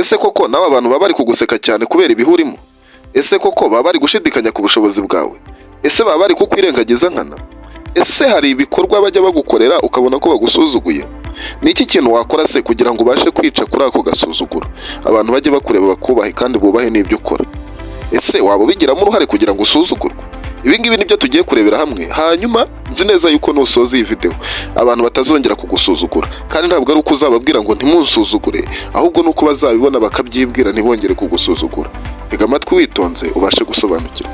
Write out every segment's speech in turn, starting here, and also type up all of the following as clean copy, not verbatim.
Ese koko nawe abantu baba bari kuguseka cyane kubera ibihurimo? Ese koko baba bari gushidikanya ku bushobozi bwawe? Ese baba bari kukwirengagiza nkana? Ese hari ibikorwa bajya bagukorera ukabona ko bagusuzuguye? Ni iki kintu wakora se kugira ngo ubashe kwica kuri ako gasuzuguro, abantu bajye bakureba bakubahe kandi bubahe n'ibyo ukora? Ese waba ubigiramo uruhare kugira ngo usuzugurwe? Ibi ngibi nibyo tugiye kurebera hamwe. Hanyuma nzi neza yuko nusoza iyi video abantu batazongera kugusuzugura, kandi ntabwo ari uko uzababwira ngo ntimunsuzugure, ahubwo ni uko bazabibona bakabyibwira, ntibongere kugusuzugura. Tega amatwi witonze ubashe gusobanukirwa.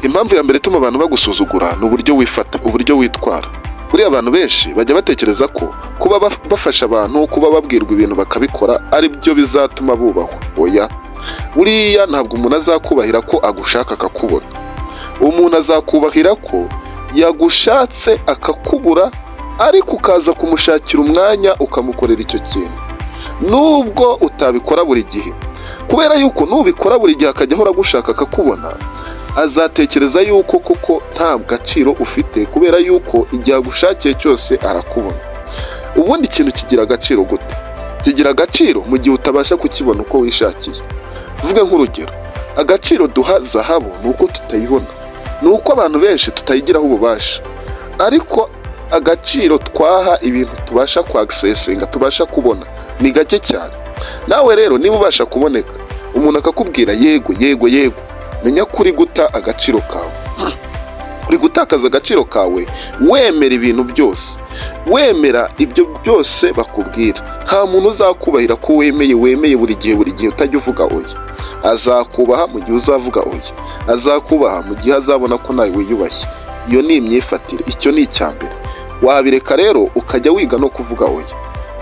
Impamvu ya mbere ituma abantu bagusuzugura ni uburyo wifata, uburyo witwara. Buriya abantu benshi bajya batekereza ko kuba bafasha abantu, kuba babwirwa ibintu bakabikora, ari byo bizatuma bubahwa. Oya, buriya ntabwo umuntu azakubahira ko agushaka akakubona. Umuntu azakubahira ko yagushatse akakubura, ariko ukaza kumushakira umwanya ukamukorera icyo kintu, nubwo utabikora buri gihe. Kubera yuko nubikora buri gihe akajya ahora agushaka akakubona, azatekereza yuko koko nta gaciro ufite, kubera yuko igihe agushakiye cyose arakubona. Ubundi ikintu kigira agaciro gute? Kigira agaciro mu gihe utabasha kukibona uko wishakiye. Tuvuge nk'urugero, agaciro duha zahabu ni uko tutayibona, ni uko abantu benshi tutayigiraho ububasha. Ariko agaciro twaha ibintu tubasha kwaccessinga, tubasha kubona, ni gake cyane. Nawe rero niba ubasha kuboneka, umuntu akakubwira yego, yego, yego, menya ko uri guta agaciro kawe, uri gutakaza agaciro kawe wemera ibintu byose, wemera ibyo byose bakubwira. Nta muntu uzakubahira ko wemeye, wemeye buri gihe, buri gihe utajya uvuga oya. Azakubaha mu gihe uzavuga oya, azakubaha mu gihe azabona ko nawe wiyubashye. Iyo ni imyifatire. Icyo ni icya mbere. Wabireka rero ukajya wiga no kuvuga oya,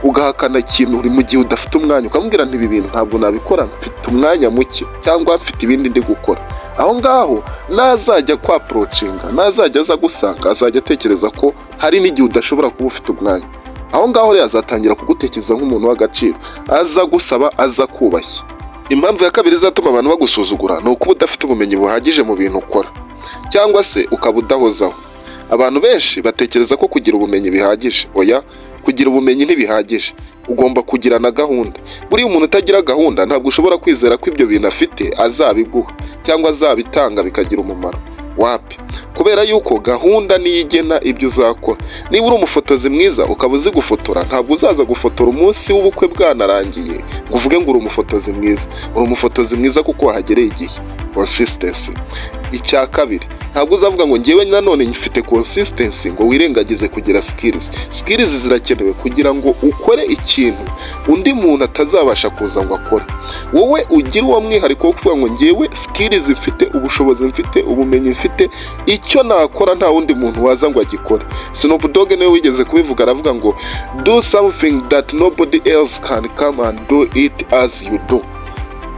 ugahakana ikintu uri mu gihe udafite umwanya, ukamubwira nti: "Ibi bintu ntabwo nabikora, mfite umwanya muke cyangwa mfite ibindi ndi gukora." Aho ngaho nazajya kwapproachinga, nazajya aza gusanga, azajya atekereza ko hari n'igihe udashobora kuba ufite umwanya. Aho ngaho rero azatangira kugutekereza nk'umuntu w'agaciro, aza gusaba, aza kubashye. Impamvu ya kabiri izatuma abantu bagusuzugura ni ukuba udafite ubumenyi buhagije mu bintu ukora, cyangwa se ukaba udahozaho. Abantu benshi batekereza ko kugira ubumenyi bihagije. Oya, kugira ubumenyi ntibihagije, ugomba kugira na gahunda. Buriya umuntu utagira gahunda ntabwo ushobora kwizera ko ibyo bintu afite azabiguha cyangwa azabitanga bikagira umumaro. Wapi, kubera yuko gahunda niyo igena ibyo uzakora. Niba uri umufotozi mwiza, ukaba uzi gufotora, ntabwo uzaza gufotora umunsi w'ubukwe bwanarangiye ngo uvuge ngo uri umufotozi mwiza. Uri umufotozi mwiza kuko wahagereye igihe, consistency. Icya kabiri, ntabwo uzavuga ngo ngewe nanone mfite consistency ngo wirengagize kugira skills. Skills zirakenewe kugira ngo ukore ikintu undi muntu atazabasha kuza ngo akore. Wowe ugire uwo mwihariko wo kuvuga ngo ngewe skills mfite, ubushobozi mfite, ubumenyi mfite, icyo nakora nta wundi muntu waza ngo agikore. Snoop Dogg niwe wigeze kubivuga, aravuga ngo: "Do something that nobody else can come and do it as you do."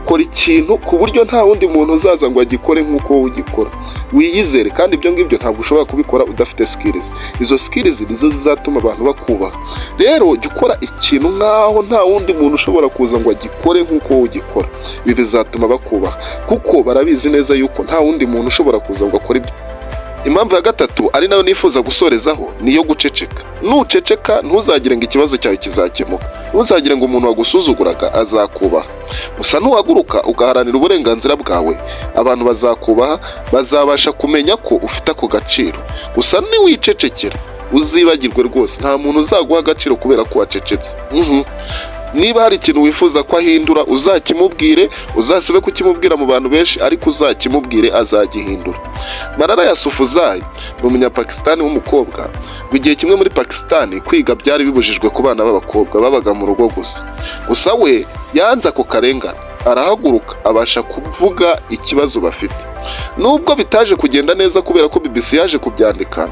Kora ikintu ku buryo nta wundi muntu uzaza ngo agikore nk'uko wowe ugikora. Wiyizere. Kandi ibyo ngibyo ntabwo ushobora kubikora udafite skills. Izo skills nizo zizatuma abantu bakubaha. Rero jya ukora ikintu nk'aho nta wundi muntu ushobora kuza ngo agikore nk'uko wowe ugikora. Ibi bizatuma bakubaha kuko barabizi neza yuko nta wundi muntu ushobora kuza ngo akore ibyo. Impamvu ya gatatu, ari nayo nifuza gusorezaho, ni iyo guceceka. Nuceceka, ntuzagire ngo ikibazo cyawe kizakemuka, ntuzagire ngo umuntu wagusuzuguraga azakubaha. Gusa nuhaguruka ugaharanira uburenganzira bwawe, abantu bazakubaha, bazabasha kumenya ko ufite ako gaciro. Gusa niwicecekera, uzibagirwe rwose, nta muntu uzaguha agaciro kubera ko wacecetse. Niba hari ikintu wifuza ko ahindura, uzakimubwire. Uzasibe kukimubwira mu bantu benshi, ariko uzakimubwire, azagihindura. Malala Yousafzai ni Umunyapakisitani w'umukobwa. Ngo igihe kimwe muri Pakisitani kwiga byari bibujijwe ku bana b'abakobwa, babaga mu rugo gusa. Gusa we yanze ako karengane, arahaguruka, abasha kuvuga ikibazo bafite, nubwo bitaje kugenda neza kubera ko BBC yaje kubyandika,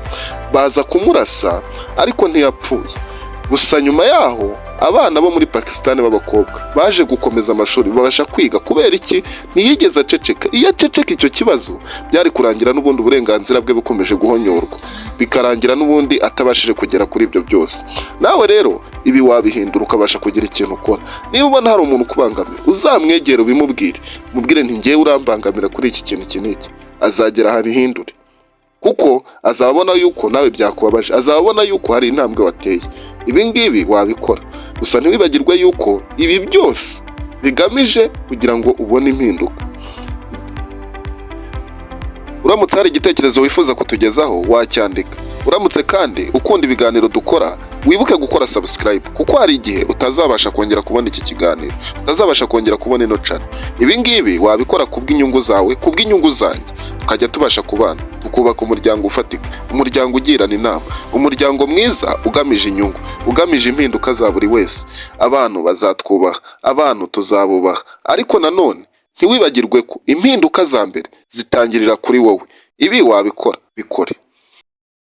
baza kumurasa, ariko ntiyapfuye. Gusa nyuma yaho abana bo muri Pakisitani b'abakobwa baje gukomeza amashuri, babasha kwiga. Kubera iki? Ntiyigeze aceceka. Iyo aceceka, icyo kibazo byari kurangira n'ubundi uburenganzira bwe bukomeje guhonyorwa, bikarangira n'ubundi atabashije kugera kuri ibyo byose. Nawe rero ibi wabihindura, ukabasha kugira ikintu ukora. Niba ubona hari umuntu ukubangamira, uzamwegere ubimubwire, umubwire nti: "Ngewe urambangamira kuri iki kintu iki n'iki." Azagera ahabihindure kuko azabona yuko nawe byakubabaje, azabona yuko hari intambwe wateye. Ibi ngibi wabikora. Gusa ntiwibagirwe yuko ibi byose Bigamije kugira ngo ubone impinduka. Uramutse hari igitekerezo wifuza kutugezaho, wacyandika. Uramutse kandi ukunda ibiganiro dukora, wibuke gukora subscribe, kuko hari igihe utazabasha kongera kubona iki kiganiro, utazabasha kongera kubona ino channel. Ibi ngibi wabikora kubw'inyungu zawe, kubw'inyungu zanjye, tukajya tubasha kubana, tukubaka umuryango ufatika, umuryango ugirana inama, umuryango mwiza ugamije inyungu, ugamije impinduka za buri wese. Abantu bazatwubaha, abantu tuzabubaha. Ariko nanone ntiwibagirwe ko impinduka za mbere zitangirira kuri wowe. Ibi wabikora, bikore.